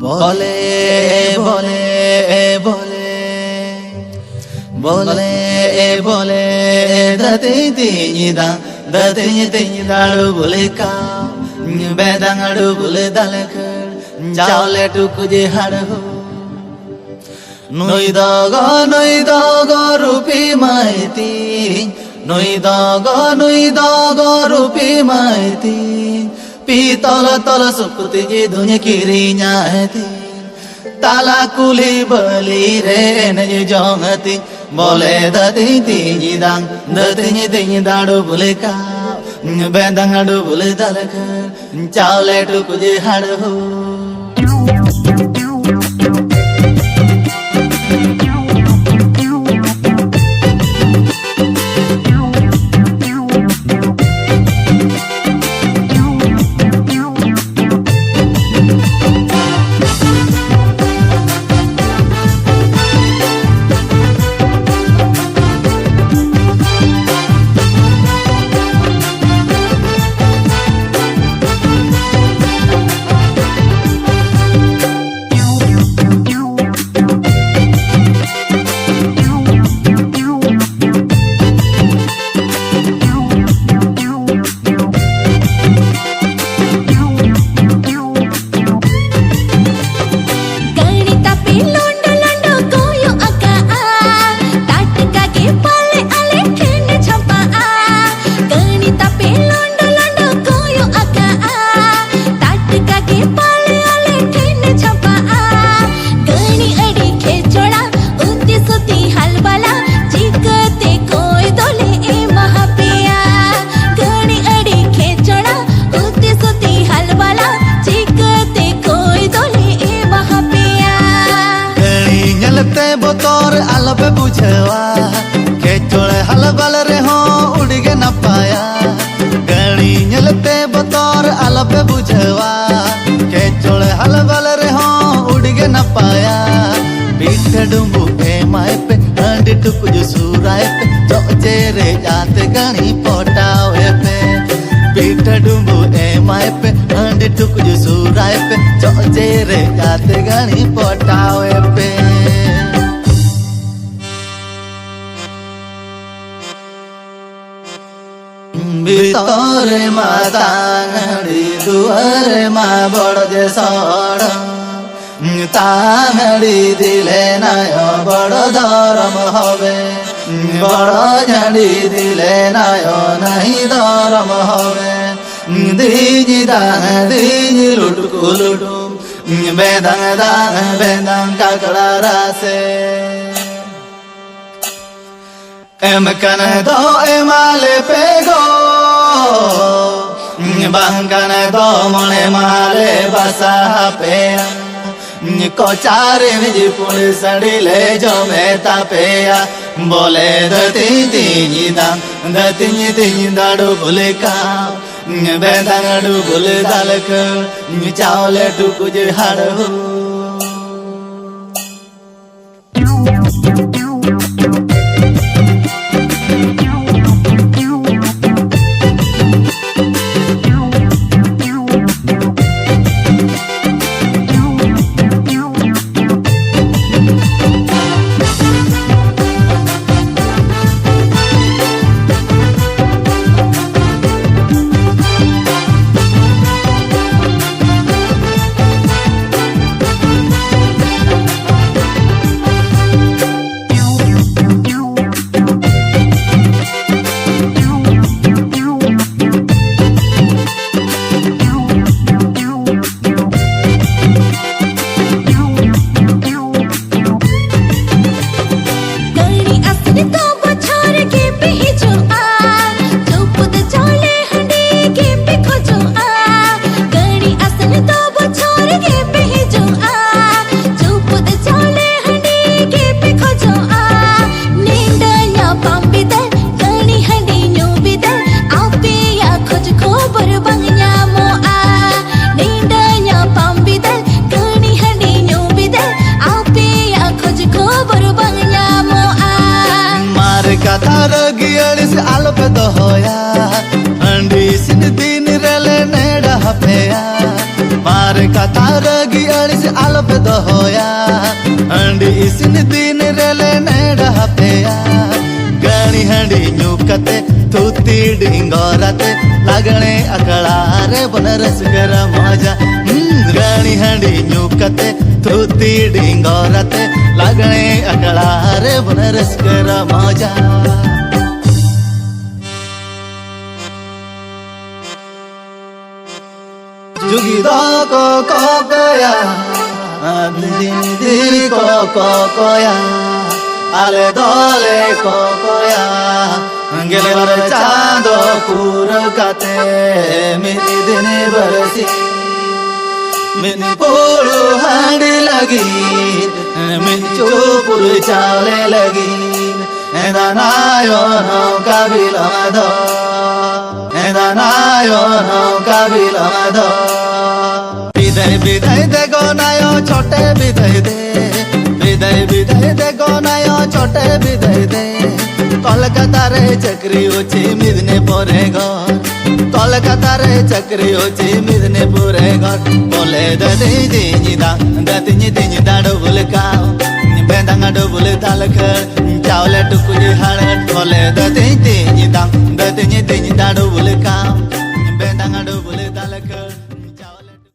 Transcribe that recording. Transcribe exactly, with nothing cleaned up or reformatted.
ᱵᱚᱞᱮ, ᱵᱚᱞᱮ, ᱵᱚᱞᱮ, ᱵᱚᱞᱮ, ᱵᱚᱞᱮ, ᱫᱟᱹᱛᱤᱧ ᱛᱤᱧ ᱫᱟᱝ, ᱫᱟᱹᱛᱤᱧ ᱛᱤᱧ ᱫᱟᱲᱩ ᱵᱚᱞᱮ ᱠᱟᱣ, ᱵᱮᱫᱟᱝ ᱟᱲᱩ ᱵᱚᱞᱮ ᱫᱟᱞᱮ ᱠᱷᱟᱹᱲ, ᱪᱟᱣᱞᱮ ᱴᱩᱠᱩᱡ ᱦᱟᱲᱦᱩ᱾ ᱱᱩᱭ ᱫᱚ ᱜᱚ, ᱱᱩᱭ ᱫᱚ ᱜᱚ ᱨᱩᱯᱤ ᱢᱟᱹᱭ ᱛᱤᱧ, ᱱᱩᱭ ᱫᱚ ᱜᱚ, ᱱᱩᱭ ᱫᱚ ᱜᱚ ᱨᱩᱯᱤ ᱢᱟᱹᱭ ᱛᱤᱧ, ᱯᱤᱛᱚᱞ ᱛᱚᱞ ᱥᱩᱯᱩᱛᱤ ᱡᱤᱫᱩᱧ ᱠᱤᱨᱤᱧᱟᱭ ᱛᱤᱧ, ᱛᱟᱞᱟ ᱠᱩᱞᱦᱤ ᱵᱟᱹᱞᱤ ᱨᱮ ᱮᱱᱮᱡ ᱡᱚᱝ ᱛᱤᱧ, ᱵᱚᱞᱮ ᱫᱟᱹᱛᱤᱧ ᱛᱤᱧ ᱫᱟᱝ, ᱫᱟᱹᱛᱤᱧ ᱛᱤᱧ ᱫᱟᱲᱩ ᱵᱚᱞᱮ ᱠᱟᱣ, ᱵᱮᱫᱟᱝ ᱟᱲᱩ ᱵᱚᱞᱮ ᱫᱟᱞᱮ ᱠᱷᱟᱹᱲ, ᱪᱟᱣᱞᱮ ᱴᱩᱠᱩᱡ ᱦᱟᱲᱦᱩ᱾ ᱜᱟᱹᱲᱤ ᱛᱟᱯᱮ ᱞᱚᱱᱰᱚ ᱞᱚᱱᱰᱚ ᱠᱚᱭᱚᱜ ᱟᱠᱟᱜᱼᱟ, ᱴᱟᱴᱠᱟ ᱜᱮ ᱯᱟᱞᱮ ᱟᱞᱮ ᱴᱷᱮᱱ ᱡᱷᱟᱢᱯᱟᱜᱼᱟ᱾ ᱜᱟᱹᱲᱤ ᱛᱟᱯᱮ ᱞᱚᱱᱰᱚ ᱞᱚᱱᱰᱚ ᱠᱚᱭᱚᱜ ᱟᱠᱟᱜᱼᱟ, ᱴᱟᱴᱠᱟ ᱜᱮ ᱯᱟᱞᱮ ᱟᱞᱮ ᱴᱷᱮᱱ ᱡᱷᱟᱢᱯᱟᱜᱼᱟ᱾ ᱜᱟᱹᱲᱤ ᱟᱹᱰᱤ ᱠᱷᱮᱪᱚᱲᱟ, ᱩᱛᱤ ᱥᱩᱛᱤ ᱦᱟᱞᱵᱟᱞᱟ, ᱪᱤᱠᱟᱹᱛᱮ ᱠᱚᱭ ᱫᱚᱞᱮ ᱮᱢᱟ ᱦᱟᱯᱮᱭᱟ? ᱜᱟᱹᱲᱤ ᱟᱹᱰᱤ ᱠᱷᱮᱪᱚᱲᱟ, ᱩᱛᱤ ᱥᱩᱛᱤ ᱦᱟᱞᱵᱟᱞᱟ, ᱪᱤᱠᱟᱹᱛᱮ ᱠᱚᱭ ᱫᱚᱞᱮ ᱮᱢᱟ ᱦᱟᱯᱮᱭᱟ? ᱜᱟᱹᱲᱤ ᱧᱮᱞᱛᱮ ᱵᱚᱛᱚᱨ ᱟᱞᱚᱯᱮ ᱵᱩᱡᱷᱟᱹᱣᱟ, ᱠᱷᱮᱪᱚᱲ ᱦᱟᱞᱵᱟᱞ ᱨᱮᱦᱚᱸ ᱩᱰᱤᱜᱮ ᱱᱟᱯᱟᱭᱟ᱾ ᱜᱟᱹᱲᱤ ᱧᱮᱞᱛᱮ ᱵᱚᱛᱚᱨ ᱟᱞᱚᱯᱮ ᱵᱩᱡᱷᱟᱹᱣᱟ, ᱠᱷᱮᱪᱚᱲ ᱦᱟᱞᱵᱟᱞ ᱨᱮᱦᱚᱸ ᱩᱰᱤᱜᱮ ᱱᱟᱯᱟᱭᱟ᱾ ᱯᱤᱴᱷᱟᱹ ᱰᱩᱸᱵᱩᱜ ᱮᱢᱟᱭ ᱯᱮ, ᱦᱟᱺᱰᱤ ᱴᱩᱠᱩᱡ ᱥᱩᱨᱟᱭ ᱯᱮ, ᱪᱚᱜ ᱡᱮᱨᱮᱡ ᱟᱛᱮ ᱜᱟᱹᱲᱤ ᱯᱚᱴᱟᱣᱮ ᱯᱮ᱾ ᱯᱤᱴᱷᱟᱹ ᱰᱩᱸᱵᱩᱜ ᱮᱢᱟᱭ ᱯᱮ, ᱦᱟᱺᱰᱤ ᱴᱩᱠᱩᱡ ᱥᱩᱨᱟᱭ ᱯᱮ, ᱪᱚᱜ ᱡᱮᱨᱮᱡ ᱟᱛᱮ ᱨᱮᱢᱟ ᱛᱟᱝ ᱦᱟᱺᱰᱤ, ᱫᱩᱣᱟᱹᱨ ᱨᱮᱢᱟ ᱵᱚᱲ ᱜᱮ ᱥᱚᱲᱚᱢ᱾ ᱛᱟᱝ ᱦᱟᱺᱰᱤ ᱫᱤᱞᱮ ᱱᱟᱭᱚ ᱵᱚᱲ ᱫᱷᱚᱨᱚᱢ ᱦᱚᱵᱮ, ᱵᱚᱲ ᱦᱟᱺᱰᱤ ᱫᱤᱞᱮ ᱱᱟᱭᱚ ᱱᱟᱦᱤ ᱫᱷᱚᱨᱚᱢ ᱦᱚᱵᱮ᱾ ᱫᱤᱧ ᱫᱟᱝ ᱫᱤᱧ ᱞᱩᱴᱠᱩ ᱞᱩᱴᱩ, ᱵᱮᱫᱟᱝ ᱫᱟᱝ ᱵᱮᱫᱟᱝ ᱠᱟᱠᱲᱟ ᱨᱟᱥᱮ᱾ ᱮᱢ ᱠᱟᱱ ᱫᱚ ᱮᱢᱟᱞᱮ ᱯᱮ ᱜᱚ, ᱵᱟᱝ ᱠᱟᱱ ᱫᱚ ᱢᱚᱬᱮ ᱢᱟᱦᱟᱞᱮ ᱵᱟᱥᱟ ᱟᱯᱮᱭᱟ᱾ ᱠᱚᱪᱟᱨᱮ ᱢᱤᱡᱤ ᱯᱩᱲ ᱥᱟᱹᱰᱤ ᱞᱮ ᱡᱚᱢᱮ ᱛᱟᱯᱮᱭᱟ᱾ ᱵᱚᱞᱮ ᱫᱟᱹᱛᱤᱧ ᱛᱤᱧ ᱫᱟᱢ, ᱫᱟᱹᱛᱤᱧ ᱛᱤᱧ ᱫᱟᱲᱩ ᱵᱚᱞᱮ ᱠᱟᱢ, ᱵᱮᱫᱟᱝ ᱟᱹᱰᱩ ᱵᱚᱞᱮ ᱫᱟᱞᱠᱟᱹ, ᱪᱟᱣᱞᱮ ᱴᱩᱠᱩᱡ ᱦᱟᱲᱦᱩ᱾ ᱜᱟᱹᱲᱤ ᱟᱥᱮᱱ ᱫᱚ ᱵᱚᱪᱷᱚᱨ ᱜᱮ ᱯᱮ ᱦᱤᱡᱩᱜᱼᱟ, ᱪᱩᱯᱩᱫ ᱪᱟᱣᱞᱮ ᱦᱟᱺᱰᱤ ᱜᱮ ᱯᱮ ᱠᱷᱚᱡᱚᱜᱼᱟ᱾ ᱜᱟᱹᱲᱤ ᱟᱥᱮᱱ ᱫᱚ ᱵᱚᱪᱷᱚᱨ ᱜᱮ ᱯᱮ ᱦᱤᱡᱩᱜᱼᱟ, ᱪᱩᱯᱩᱫ ᱪᱟᱣᱞᱮ ᱦᱟᱺᱰᱤ ᱜᱮ ᱯᱮ ᱠᱷᱚᱡᱚᱜᱼᱟ᱾ ᱱᱤᱫᱟᱹ ᱧᱟᱯᱟᱢ ᱵᱤᱫᱟᱹᱞ, ᱜᱟᱹᱲᱤ ᱦᱟᱺᱰᱤ ᱧᱩ ᱵᱤᱫᱟᱹᱞ, ᱟᱯᱮᱭᱟᱜ ᱠᱷᱚᱡᱽ ᱠᱷᱚᱵᱚᱨ ᱵᱟᱝ ᱧᱟᱢᱚᱜᱼᱟ᱾ ᱱᱤᱫᱟᱹ ᱧᱟᱯᱟᱢ ᱵᱤᱫᱟᱹᱞ, ᱜᱟᱹᱲᱤ ᱦᱟᱺᱰᱤ ᱧᱩ ᱵᱤᱫᱟᱹᱞ, ᱟᱯᱮᱭᱟᱜ ᱠᱷᱚᱡᱽ ᱠᱷᱚᱵᱚᱨ ᱵᱟᱝ ᱧᱟᱢᱚᱜᱼᱟ᱾ ᱢᱟᱨᱮ ᱠᱟᱛᱷᱟ ᱨᱟᱹᱜᱤ ᱟᱹᱲᱤᱥ ᱟᱞᱚᱯᱮ ᱫᱚᱦᱚᱭᱟ, ᱦᱟᱺᱰᱤ ᱤᱥᱤᱱ ᱫᱤᱱ ᱨᱮᱞᱮ ᱱᱮᱰᱟ ᱟᱯᱮᱭᱟ᱾ ᱢᱟᱨᱮ ᱠᱟᱛᱷᱟ ᱨᱟᱹᱜᱤ ᱟᱹᱲᱤᱥ ᱟᱞᱚᱯᱮ ᱫᱚᱦᱚᱭᱟ, ᱦᱟᱺᱰᱤ ᱤᱥᱤᱱ ᱫᱤᱱ ᱨᱮᱞᱮ ᱱᱮᱰᱟ ᱟᱯᱮᱭᱟ᱾ ᱜᱟᱹᱲᱤ ᱦᱟᱺᱰᱤ ᱧᱩ ᱠᱟᱛᱮ, ᱛᱷᱩᱛᱤ ᱰᱤᱝᱜᱚᱨᱟᱛᱮ, ᱞᱟᱜᱽᱬᱮ ᱟᱠᱷᱲᱟ ᱨᱮ ᱵᱚᱱ ᱨᱟᱹᱥᱠᱟᱹ ᱨᱚᱢᱚᱡᱟ᱾ ᱦᱩᱸ, ᱨᱟᱹᱲᱤ ᱦᱟᱺᱰᱤ ᱧᱩ ᱠᱟᱛᱮ, ᱛᱷᱩᱛᱤ ᱰᱤᱸᱜᱚᱨ ᱟᱛᱮ, ᱞᱟᱜᱽᱬᱮ ᱟᱠᱷᱲᱟ ᱨᱮ ᱵᱚᱱ ᱨᱟᱹᱥᱠᱟᱹ ᱨᱚᱢᱚᱡᱟ᱾ ᱡᱩᱜᱤ ᱫᱚᱠᱚ ᱠᱚᱠᱚᱭᱟ, ᱫᱤᱱ ᱫᱤᱱ ᱠᱚ ᱠᱚᱠᱚᱭᱟ, ᱟᱞᱮ ᱫᱚᱞᱮ ᱠᱚᱠᱚᱭᱟ᱾ ᱜᱮᱞᱵᱟᱨ ᱪᱟᱸᱫᱚ ᱯᱩᱨᱟᱹᱣ ᱠᱟᱛᱮ ᱢᱤᱫ ᱫᱤᱱ ᱵᱟᱨᱥᱤᱧ, ᱢᱤᱫ ᱯᱷᱩᱲᱩ ᱦᱟᱺᱰᱤ ᱞᱟᱹᱜᱤᱫ, ᱢᱤᱫ ᱪᱩᱯᱩᱫ ᱪᱟᱣᱞᱮ ᱞᱟᱹᱜᱤᱫ, ᱮᱸᱫᱟ ᱱᱟᱭᱚ ᱱᱚᱝᱠᱟ ᱵᱤᱞᱚᱢ ᱫᱚ, ᱮᱸᱫᱟ ᱱᱟᱭᱚ ᱱᱚᱝᱠᱟ ᱵᱤᱞᱚᱢ ᱫᱚ᱾ ᱵᱤᱫᱟᱹᱭ ᱵᱤᱫᱟᱹᱭ ᱛᱮ ᱜᱚᱱᱟᱭᱚ ᱪᱷᱚᱴᱮ ᱵᱤᱫᱟᱹᱭ ᱛᱮ, ᱵᱤᱫᱟᱹᱭ ᱵᱤᱫᱟᱹᱭ ᱛᱮ ᱜᱚᱱᱟᱭᱚ ᱪᱷᱚᱴᱮ ᱵᱤᱫᱟᱹᱭ ᱛᱮ᱾ ᱠᱚᱞᱠᱟᱛᱟ ᱨᱮ ᱪᱟᱹᱠᱨᱤ ᱚᱪᱮ ᱢᱤᱫᱱᱮ ᱯᱚᱨᱮ ᱜᱚ, ᱠᱚᱞᱠᱟᱛᱟ ᱨᱮ ᱪᱟᱹᱠᱨᱤ ᱚᱪᱮ ᱢᱤᱫᱱᱮ ᱯᱚᱨᱮ ᱜᱚ᱾ ᱵᱚᱞᱮ ᱫᱟᱹᱫᱤᱧ ᱫᱤᱧ ᱫᱟ, ᱫᱟᱹᱫᱤᱧ ᱫᱤᱧ ᱫᱟ ᱰᱩᱵᱩᱞ ᱠᱟᱣ, ᱵᱮᱸᱫᱟᱝ ᱰᱩᱵᱩᱞ ᱫᱟᱞ ᱠᱷᱟᱹᱲ, ᱪᱟᱣᱞᱮ ᱴᱩᱠᱩᱡ ᱦᱟᱲ᱾ ᱵᱚᱞᱮ ᱫᱟᱹᱫᱤᱧ ᱫᱤᱧ ᱫᱟ, ᱫᱟᱹᱫᱤᱧ ᱫᱤᱧ ᱫᱟ ᱰᱩᱵᱩᱞ ᱠᱟᱣ,